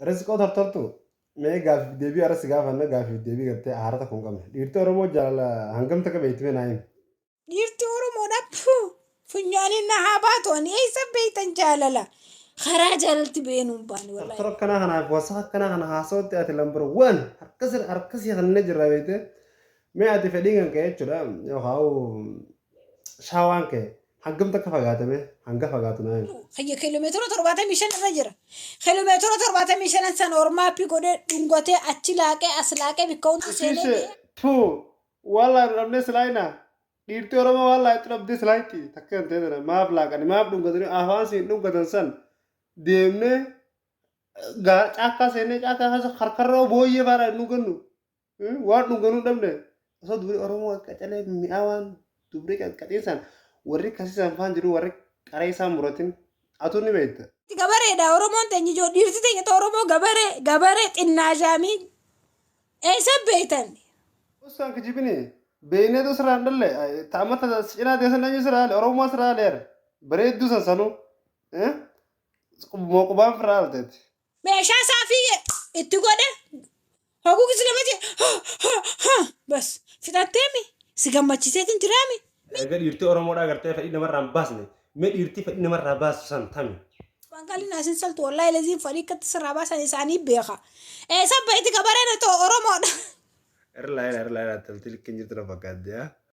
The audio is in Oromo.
Rizqoo tortortu mee gaafiif deebii arra si gaafanna gaafiif deebii gartee haara takka hin qabne. Dhiirti Oromoo jaalala hangam takka beekti mee naa himi. Dhiirti Oromoodha puu funyaaniin na haa baatu ani eessa beektan jaalala karaa jaalalti beenu hin baane wallaahi. Tortora akkanaa kanaaf wasaqa akkanaa kana haasawatti ati lambar waan harka harka si kannee jirra beekte. Mee ati fedhiin kan ka'e jechuudha yookaan shaawaan ka'e hangam takka fagaatame hanga fagaatu naa himi. Kiyya kiiloomeetira 75 irra jira. Kiiloomeetira 75n sana ormaappii godhee dhungatee achi laaqee as laaqee bikka hundi seenee Ishee ba'ee. tuu waan laa dhabnee silaayina dhiirti Oromoo waan laa itti dhabdee silaayitti takka hin ta'e tana maaf laaqani maaf dhungatanii afaan siin dhungatan san deemnee gaa caakkaa seennee caakkaa keessa karkarroo booyyee faadhaan hin dhungannu. Waan dhunganuu hin dhabne osoo dubri Oromoo qacalee mi'aawaan dubri qaxxiinsan warri kasisan faan jiru warri qaree isaan muratin atuu ni beekta. Gabareedha Oromoon teenya ijoo dhiirti teenya ta Oromoo gabaree gabaree xinnaashaamii eessa beektan. Osoo hin kijibini beeyneetu sirraa hin dhalle ta'amma cinaa teessan eenyu sirraa haale Oromoo sirraa haaleera bareedduu san sanuu qubaan firraa haalteeti. Meeshaa isaa fi itti godhe haguugis lama jee bas fixatteemi si gammachiiseetiin jiraami. Erga dhiirtii Oromoodhaa gartee fedhii namarraa hin baasne mee dhiirtii fedhii namarraa baastu san tami. Bangalin asin saltu wallahi laziin fadhii akkatti sirraa baasan isaanii beeka. Eessa bayti gabareen otoo Oromoodha. Irra laayila irra laayila talti likki hin jirtu na fakkaatti yaa.